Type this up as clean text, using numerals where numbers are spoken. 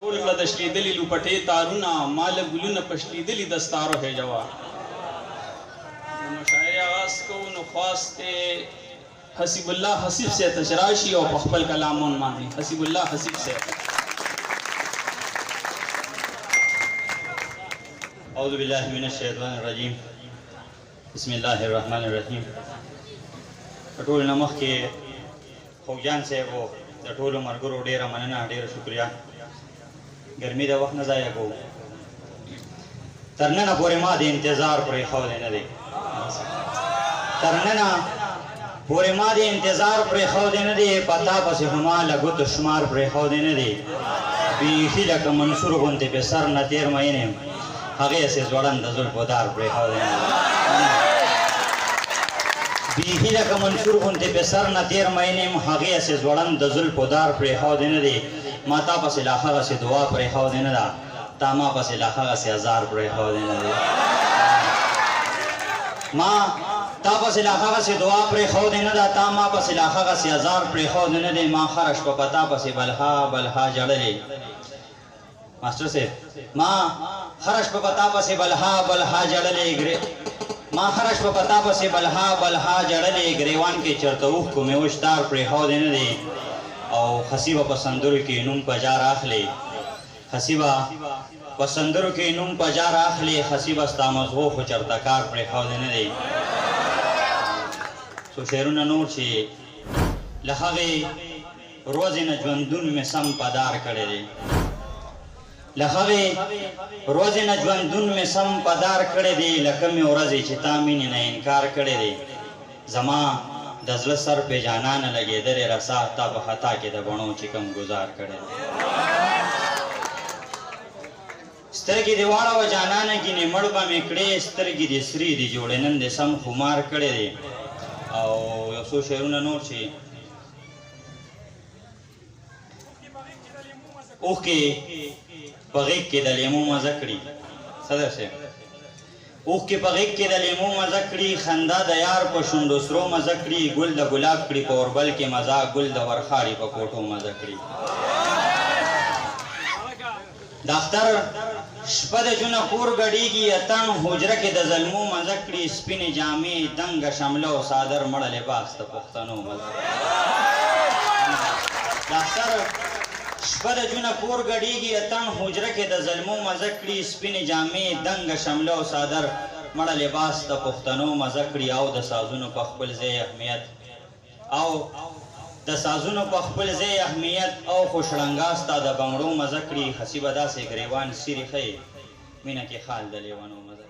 ټول کړه د شلېدلي لوپټې تارونه، ما له ګلونه په شلېدلي دستارو حجوه. د مشاعرې آغاز کوو، نو خواست دی حسیب الله حسیب صاحب ته چې راشي او په خپل کلام ونمانځي. حسیب الله حسیب صاحب. اعوذ بالله من الشیطان الرجیم، بسم الله الرحمن الرحیم. د ټولو نه مخکې خوږجان صاحب او د ټولو ملګرو ډېره مننه، ډېره شکریه. ګرمي د وخت نه ضایع کوو. تر ننه پورې ما د انتظار پرېښودی نه دی، تر ننه پورې ما د انتظار پرېښودی نه دی، په تا پسې خو ما له ګوتو شمار پرېښودی نه دی. بیخي لکه منصور غوندې په سر نه تېر مین یم، هغې هسې ځوړند د زلفو دار پرېښودی نه دی. بیخي لکه منصور غوندې په سر نه تېر مین یم، هغې هسې ځوړند د زلفو دار پرېښودی نه دی. ما تا پسې لا هغسې دعا پرېښودې نه ده، تا ما پسې لا هغسې ازار پرېښودی نه دی. ما تا پسې لا هغسې دعا پرېښودې نه ده، تا ما پسې لا هغسې ازار پرېښودی نه دی. ما هره شپه په تا پسې بلها بلها ژړلې، ماسټر صاحب، ما هره شپه په تا پسې بلها بلها ژړلې، ګرې ما هره شپه په تا پسې بلها بلها ژړلې، ګریوان کې چېرته اوښکو مې وچ تار پرېښودی نه دی. او حسیبه په سندرو کې نوم په جار اخلي، حسیبه په سندرو کې نوم په جار اخلي، حسیبه ستا مزغو خو چېرته کار پرېښودی نه دی. څو شعرونه نور چې له هغې ورځې نه ژوندون مې سم په دار کړی دی، له هغې ورځې نه ژوندون مې سم په دار کړی دی، له کومې ورځې چې تا مینې نه انکار کړی دی. زما د زړه سر پې جانانه لګېدلې رسا، تا په خطا کې د بڼو چې کوم ګزار کړی دی. سترګې دې واړوه جانانه ګینې مړ به مې کړې، سترګې دې سرې دي جوړې نن دې سم خمار کړی دی. او یو څو شعرونه نور چې اوښکې په غېږ کې د لیمو مزه کړي، صدر صاحب، اوښکې په غېږ کې د لیمو مزه کړي، خندا د یار په شونډو سرو مزه کړي، ګل د ګلاب کړي په اوربل کې مزه، ګل د ورخاړي په کوټو مزه کړي. د اختر شپه د جونه کور ګډېږي، اتڼ حجره کې د زلمو مزه کړي، سپینې جامې دنګه شمله او څادر، مړه لباس د پښتنو مزه. د اختر شپه د جونه کور ګډېږي، اتڼ حجره کې د زلمو مزه کړي، سپینې جامې دنګه شمله او څادر، مړه لباس د پښتنو مزه کړي. او د سازونو په خپل ځای اهمیت، او د سازونو په خپل ځای اهمیت، او خو شړنګا ستا د بنګړو مزه کړي. حسیبه داسې ګریوان سیرې ښیې، مینه کې خال د لیونو مزه.